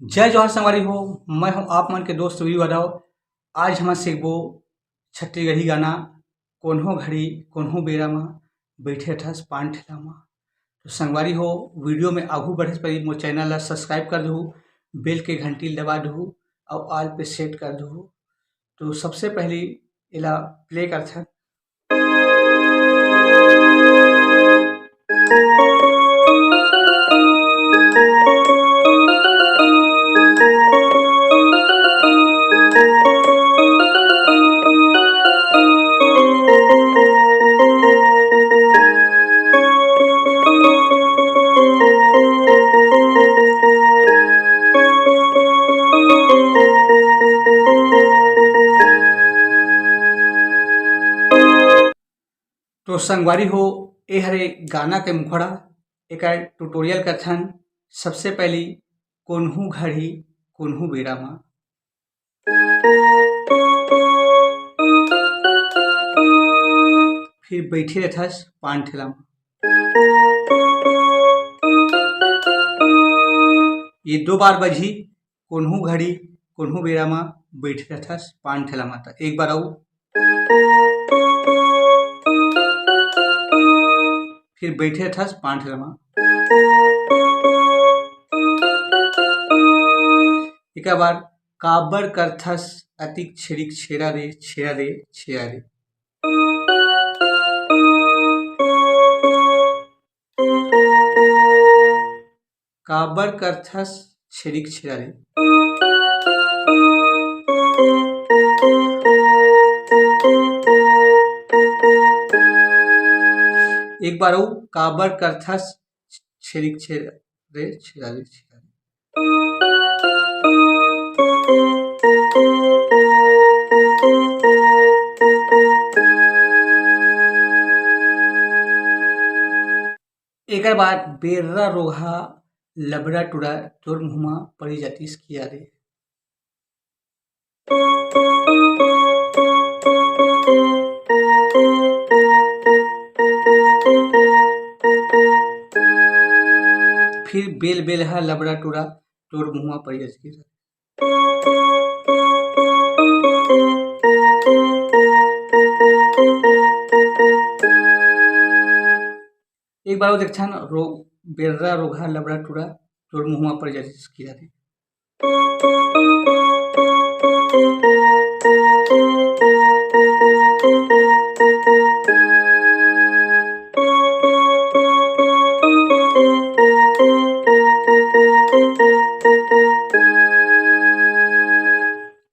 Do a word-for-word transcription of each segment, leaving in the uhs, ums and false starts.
जय जोहार संगवारी हो, मैं हूं आप मन के दोस्त वीरू यादव। आज हम सीखबो छत्तीसगढ़ी गाना कोन्हो घड़ी कोन्हो बेरा मा बइठे रथस पान ठेला मा। तो संगवारी हो, वीडियो में आगू बढ़े से पहले मोर चैनल ला सब्सक्राइब कर दू, बेल के घंटी दबा दू और ऑल पे सेट कर दू। तो सबसे पहले एला प्ले करथन। तो संगवारी हो, ए हरे गाना के मुखड़ा, एकर ट्यूटोरियल कथन। सबसे पहली कोन्हू घड़ी कोन्हू बेरा मा, फिर बैठे रथस पान ठेला मा। ये दो बार बजही, कोन्हू घड़ी कोन्हू बेरा मा बैठे रथस पान ठेला मा। त एक बार अउ, फिर बैठे रथस पान ठेला मा। एक बार, काबर करथस अतिक छेरिक छेरा रे, छेरा रे, छेरा रे। काबर करथस छेरिक छेरा रे। एक बार अउ, काबर करथस छेरिक छेरा रे, छेरा रे, छेरा रे। एकर बाद बेर्रा रोगहा लबरा टुरा तोर मुँह म परि जातिस किया रे। फिर बेल बेल हा लबरा टुरा तोर मुँह म परि जातिस किया रे। एक बार अउ देखथन, रो-, बेर्रा रोगहा लबरा टुरा तोर मुँह म परि जातिस किया रे।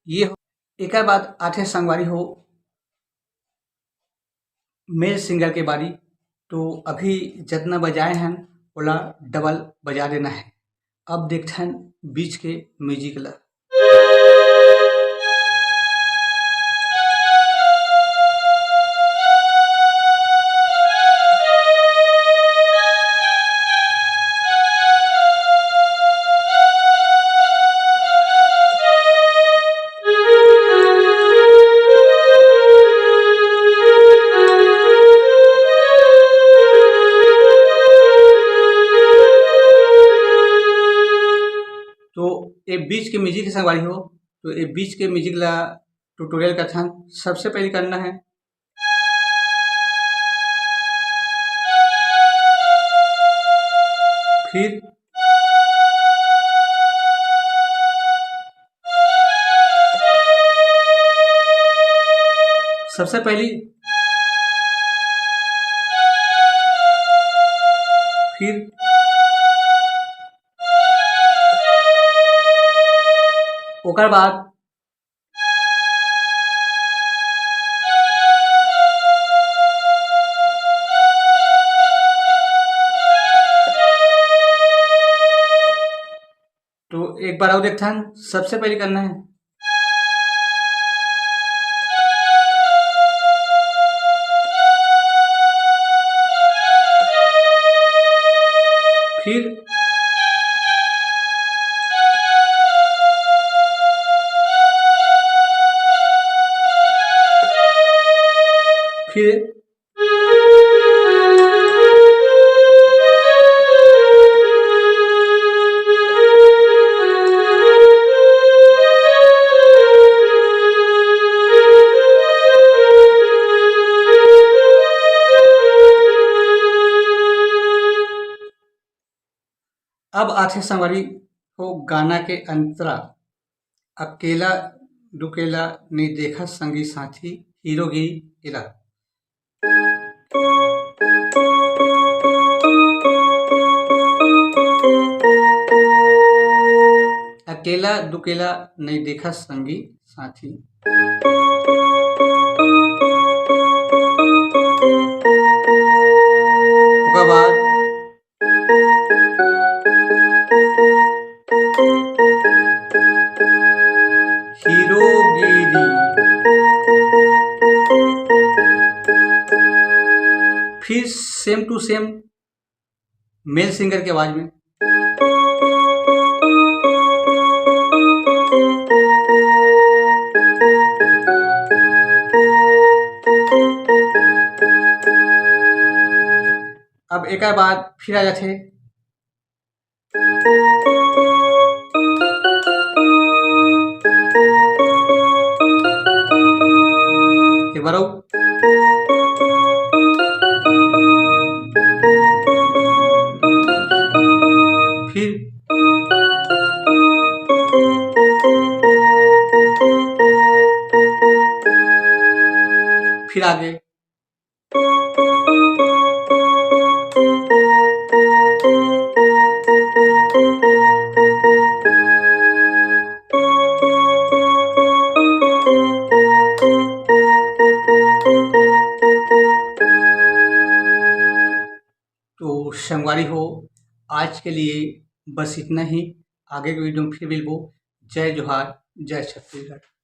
ये हो, एकर बाद आथे संगवारी हो, मेल सिंगर के बारी। तो अभी जतना बजाए हन, ओला डबल बजा देना है। अब देखथन बीच के म्यूजिक ला। तो ये बीच के म्यूजिक के संगवारी हो, तो ये बीच के म्यूजिक ला ट्यूटोरियल कथन। सबसे पहले करना है, फिर सबसे पहली फिर ओकर बाद तो एक बार अउ देखथन, सबसे पहले करना है, फिर फिर अब आथे संगवारी हो गाना के अंतरा, अकेला दुकेला नइ देखा संगी साथी, हीरोगिरी एला। अकेला दुकेला नइ देखा संगी साथी। ओकर बाद हीरोगिरी। फिर same to same male singer के आवाज में। अब एकर बाद फिर आ जाथे। एक बार अउ। फिर। फिर आगे। तो संगवारी हो, आज के लिए बस इतना ही। आगे के वीडियो में फिर मिलबो। जय जोहार, जय छत्तीसगढ़।